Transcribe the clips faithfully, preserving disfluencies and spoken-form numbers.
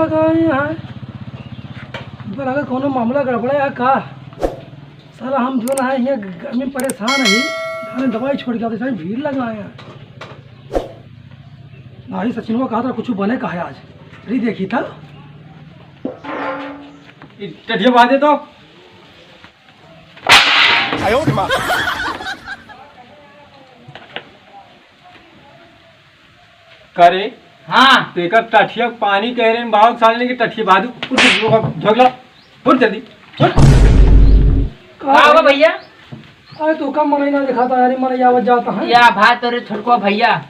का यहाँ? इधर अगर कोनो मामला गड़बड़ा है का? साला हम जो ना है, यहाँ गर्मी में परेशान है, थाने दवाई छोड़ के आते, सारी भीड़ लगा है। नाही सचिनवा कहा था कुछ बने का है आज। अरे देखी था। ई टठिया बांधे तो। करे। हाँ। तेकर टठिया पानी कह रहे हैं, बाहर साले की टठिया बाजू, उठ, उठ, उठ, झोंक ला, उठ जल्दी, उठ। का होगा भैया? अरे तू का मनई ना दिखाता यार, मनई आवत जाता है। या भाई तोरे छोटको भैया,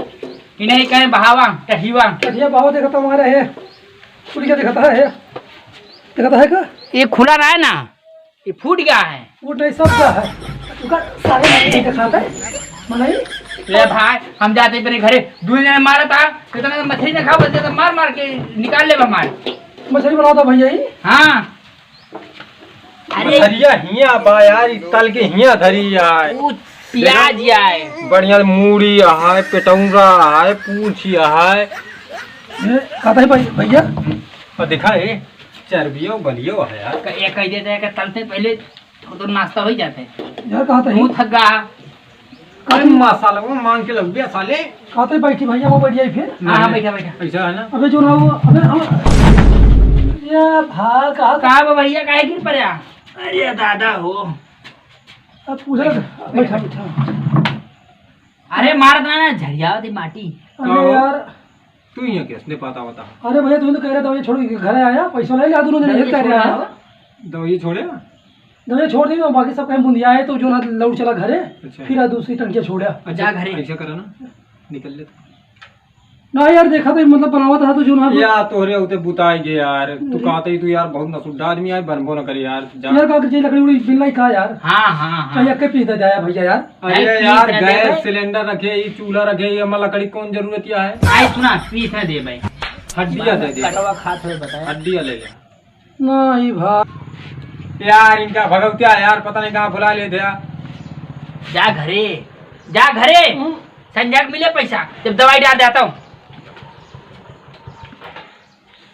इन्हें कहे बहावा, टठिया। टठिया बहावा देखता हमारा है, उठ के दिखाता है, दिखाता है का? ये खुला रहा है ना? ये फूट गया है। फूट नहीं, सब गया है। तुका सारे नहीं दिखाता है, मनई। ले भाई, हम जाते अपने घरे, दो जने मारा था, कितना मछली ना खाओ, बस तो मार मार के निकाल ले हमारे। मछली बनाओ था भैया ही। हाँ। अरे। मछलिया हिया बा यार, ई तल के हिया धरी आए। वो प्याज आए। बढ़िया मूड़ी है, पेटौरा है, पूछ है। ये कहता है भाई, भैया। और देखा है, चर्बियो बलियो है यार। क-, ये कह देते हैं कि तलते पहले तो, तो नाश्ता हो ही जाता है। यार, कहा था तू ही? थक गया। कल मसाला वो मांग के लग गया साले। कहा था बैठी भैया, वो बैठ जाए फिर। हाँ, हाँ, नहीं, बैठा, बैठा। ऐसा है ना? अबे जो ना वो, अबे हम, ये भाग, कहा था? कहा बा भैया, काहे गिर पड़ा? अरे दादा हो। अब पूछा, बैठा, बैठा। अरे मार देना ना, झरियावत ही माटी। अरे कहो। यार, तू यहाँ कैसे पाता होता? अरे भैया, तू तो कह रहा था, ये छोड़ के घर आया, पैसा ले लिया, दोनों जने दवाई कह रहा छोड़ा है। हो? दवाई छोड़े? दवाई छोड़ दी, बाकी सब कहीं बुंदिया है, तो जो ना लौट चला घरे, अच्छा। फिर आज दूसरी टंकिया छोड़ा। अच्छा, जा घरे। ऐसा करा ना, निकल ले। ना यार, देखा तो मतलब बनावत रहा तो जो ना या तोहरे उते बुताई गे यार, तू अरे। कहते ही तू यार बहुत नसुड्डा आदमी आए, बनबो न करे यार, जा। यार का जे लकड़ी उड़ी बिल नहीं का यार? हाँ, हाँ, हाँ। कहीं अक्के पीस दे जाया भैया यार। अरे नहीं, यार, पीस ना गैस देवे। सिलेंडर रखे, ई चूल्हा रखे, ई हमार लकड़ी कौन जरूरत या है? आई सुना, पीस ना दे भाई। हड्डिया दे दे। कटवा खात हुए बताया। हड्डिया ले ले। नहीं भा। यार, इनका भगवतिया यार, पता नहीं कहाँ बुला ले दिया। जा घरे, जा घरे। हम्म। संजय को मिले पैसा, जब दवाई डाल देता हूँ।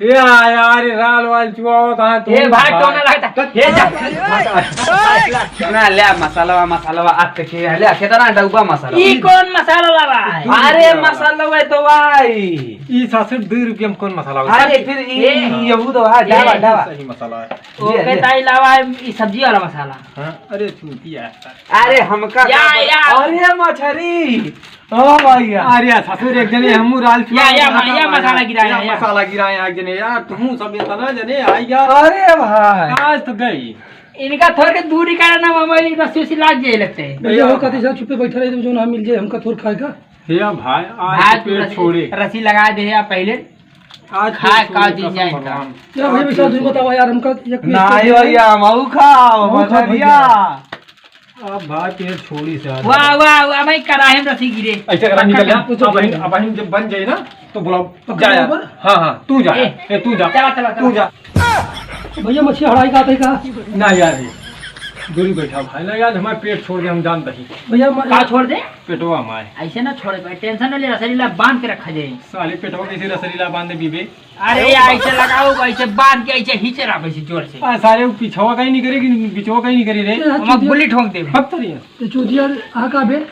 या यार, ये राल वाल चुआवत है तू। ए भाई, टोना लगता। ये जा। ना, ले आ मसाला, मसाला, आ के, ले आ, कितना डब्बा मसाला। ई कौन मसाला ला रहा है? अरे, मसाला है तो भाई। ई सासठ दो रुपया में कौन मसाला होता है? अरे, फिर ई, ए। ई यहू तो है, ढाबा, ए। ढाबा। सही मसाला है। ओके, ले, ले। ताई लावा ई सब्जी वाला मसाला। हाँ, अरे, चूतिया है। अरे, हमका या, का पता? या। अरे, मछरी। ओ भैया। अरे ससुर, एक जने हमू राल चुआ या, या, रहा था या, भैया। मसाला गिराया, या या। मसाला गिराया एक जने यार, तुम सब इतना जने आई यार। अरे भाई। आज तो गई। इनका थोड़ के दूरी का ना, मामा, ये रस्सी उसी लाग जाए लगते हैं। भैया, वो कहते सर चुप्पे बैठा रहे, जो ना मिल जाए हमका थोड़ खाए का। हे भाई, आज भाई, तो पेट रस्सी, छोड़े। रस्सी लगा दे यार पहले। आज खा, पेट खा छोड़े, दिन कसम जाए इनका। भगवान। यार भैया, आज वैसा पेट तुम छोड़े। बताओ यार, हमका एक पीस ना, कर ये दो। भैया, मऊ खाओ, मऊ खाओ मछरिया। भैया। अब भाई पेट छोड़ी से आज। वाह, वाह, वाह, भाई, कराहे में रस्सी गिरे। ऐसे करा, निकल जा। पक्का। अब बहिन, अब बहिन जब बन जाए ना, तो बुलाओ। पक्का जा यार। बराबर? हाँ, हाँ, तू जा। ए, ए, तू जा। चला, चला, तू चला। जा। तो भैया, मछली हड़ाई का आते का? ना यार, ये दूरी बैठा भाई, ना यार, हमारे पेट छोड़ दे, हम जान दही। भैया, मैं का छोड़ दे? पेटवा हमारे। ऐसे ना छोड़े भाई, टेंशन ना ले, रसलीला बांध के रखा जाए। साले पेटवा कैसे रसलीला बांध दे बीबे? अरे यार, ऐसे लगाओ, ऐसे बांध के, ऐसे खींचे रहा, ऐसे जोर से। आ, सारे वो पिछवा कहीं नहीं करे कि बिचवा कहीं नहीं करे रे। हम गुल्ली ठोक दे। फक तरिया। ये चूतिया आ का बे?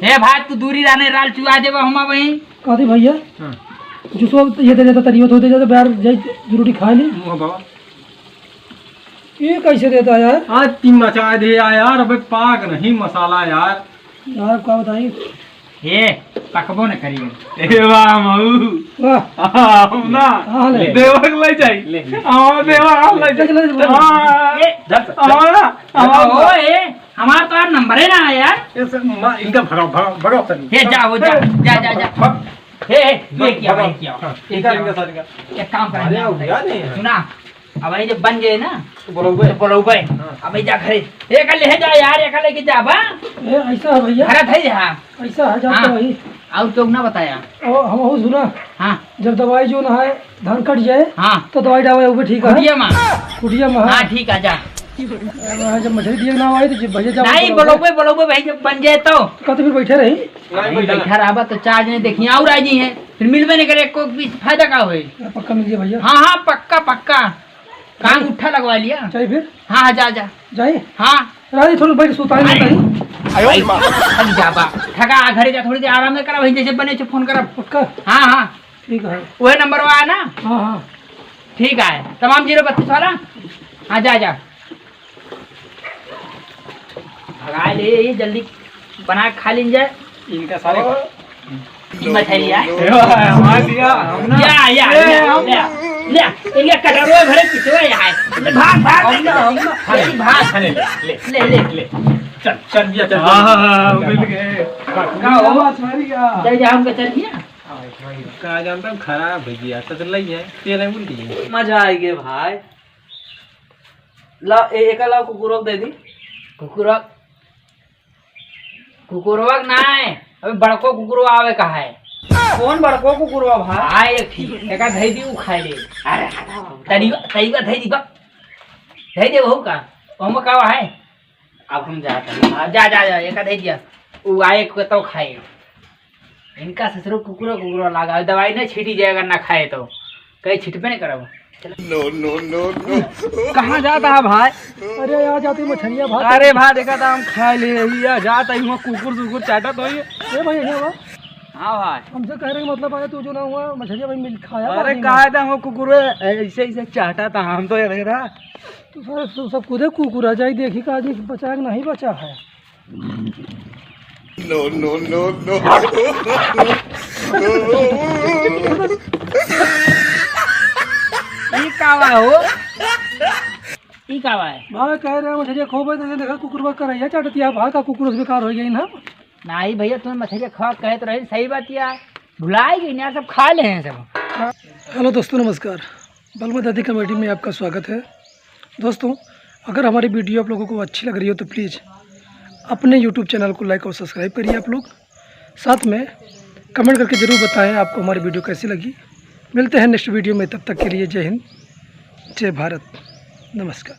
हे भाई, तू दूरी रहने राल चुआ देबा हमा बहिन। कहते भैया, हाँ। जो सब ये दे देता, तरियो तो दे देता, बाहर जाई, रोटी खा ली। मुँह बाबा। ये कैसे देता यार? आज तीन मचा दे यार, अबे पाक नहीं मसाला यार। यार, का बताई? ए, पकबो न करी। ए वाह, मऊ। वाह। आओ ना। हाँ, ले। देवक ले जाई। ले, ले। आओ, देवा, आओ, ले ले, ले, ले, ले। हाँ। ए, धर, धर। आओ ना, आओ आओ। ओ, ए, हमार तो यार नंबर है ना यार। ये सब मा-, इनका भगाओ, भगाओ, भगाओ सर। हे, जा, हो, जा, ए, जा, जा, जा। भग, भग। हे, हे, तू एक किया, भगाओ। एक किया। हाँ, एक इनका, किया। इनका सारे का। एक काम कर, अरे, यार, यार, नहीं है। सुना, अब ये जब बन गए ना, तो बोलौबे। तो बोलौबे। हाँ। अब ये जा घरे। ये का ले जा यार, ये का लेके जा बा। ए, ऐसा है भैया। घरे थे जा। ऐसा है, जा हाँ। तो वही। और क्यों ना बताया? ओ, हम हो सुना। हाँ। जब दवाई जो ना है, धान कट जाए, हाँ। तो दवाई डावे, वो भी ठीक है। कुटिया में। कुटिया में, हाँ। हाँ, ठीक है, जा। अब जब मछली दिए ना आए तो जब भैया जाओ, नहीं, बोलौबे, बोलौबे भाई, जब बन जाए तो। तो कहते फिर बैठे रही। नहीं, बैठा रहबा तो चार्ज नहीं देखिए, और आ जी है, फिर मिलबे नहीं करे, एको पीस फायदा का होई? अरे पक्का मिल जाए भैया। हाँ, हाँ, पक्का, पक्का। कान उठा लगवा लिया। चाहिए फिर? हाँ, हाँ, जा, जा। जाए? हाँ। राजी थोड़ी बैठ सुताई नहीं। आयो भाई, थक जाबा। थका, घरे जा, थोड़ी देर आराम करा, वही जैसे बने छे फोन करा। पक्का? हाँ, हाँ। ठीक है। वही नंबर है ना? हाँ, हाँ। ठीक है, तमाम जीरो बत्तीस वाला। हाँ, जा, जा। भगा ले, ये जल्दी बना के खा लीन जाए। इनका सारे और मछलिया। ए भाई, हमार दिया, हम ना। या, या, ए, ले, हम ले, ना। ले, इनके कटोरे भरे पिछुआ यहाँ है। भाग, भाग, हम ना, हम ना। भाग, भाग। ले, ले, ले, ले। चल, चल भैया, चल, हाँ, चल। हाँ, हाँ, मिल गए। का हो? मछलिया। जय जय, हमका चल भैया। का जानता हूँ, खराब हो गया, तो लग जाए, तेल है, बोल दिए। मजा आएगे भाई। ला, ए-, एका लाओ, कुकुरवा के दे दी। कुकुरवा, कुकुरवा के ना है, अबे बड़को कुकुरवा आवे का है। कौन बड़को कुकुरवा भाई? आए एक ठीक, एका धई दी, उ खाए ले। अरे हटा बाबू। तरीबा, तरीबा धई दी बा। धई दे बहू का, ओमा का है? अब हम जात हई। हाँ, जा, जा, जा, एका धई दिया। उ आए को तो खाए। इनका ससुरो कुकुरो कुकुरो लागा, दवाई नहीं छीटी जाए अगर ना खाए तो, कहीं छिटबे नहीं करब। No, no, no, no। कहाँ जाता है भाई? अरे यार, जाती मछलिया भात। अरे भाई, देखा था हम खा ले रही है, जाता ही हुआ कुकुर सुकुर चाटा तो ही। ए भाई, ये हुआ? हाँ भाई। हमसे कह रहे मतलब आया तू जो ना हुआ मछलिया भाई मिल खाया अरे भाई कहा था हम कुकुर ऐसे ऐसे चाटा था, हम तो ये देख रहा। तू सारे तू सब खुदे कुकुर आ जाए, देखी का आज बचा है कि नहीं बचा है। No, no, no, no। ई का बा हो? ई का बा है? भाई कह रहे हैं, मछलिया खूब है, तो ये देखा कुकुरवा करैया चाटतिया, भाई का कुकुर से बेकार हो गई ना। नहीं भैया, तुम मछलिया खा कहत रही, सही बात यार, भुलाई गई यार, सब खा ले हैं सब। हेलो दोस्तों, नमस्कार। बलमा दादी कॉमेडी में आपका स्वागत है। दोस्तों, अगर हमारी वीडियो आप लोगों को अच्छी लग रही हो तो प्लीज़ अपने YouTube चैनल को लाइक और सब्सक्राइब करिए आप लोग। साथ में कमेंट करके ज़रूर बताएं आपको हमारी वीडियो कैसी लगी। मिलते हैं नेक्स्ट वीडियो में, तब तक के लिए जय हिंद, जय भारत, नमस्कार।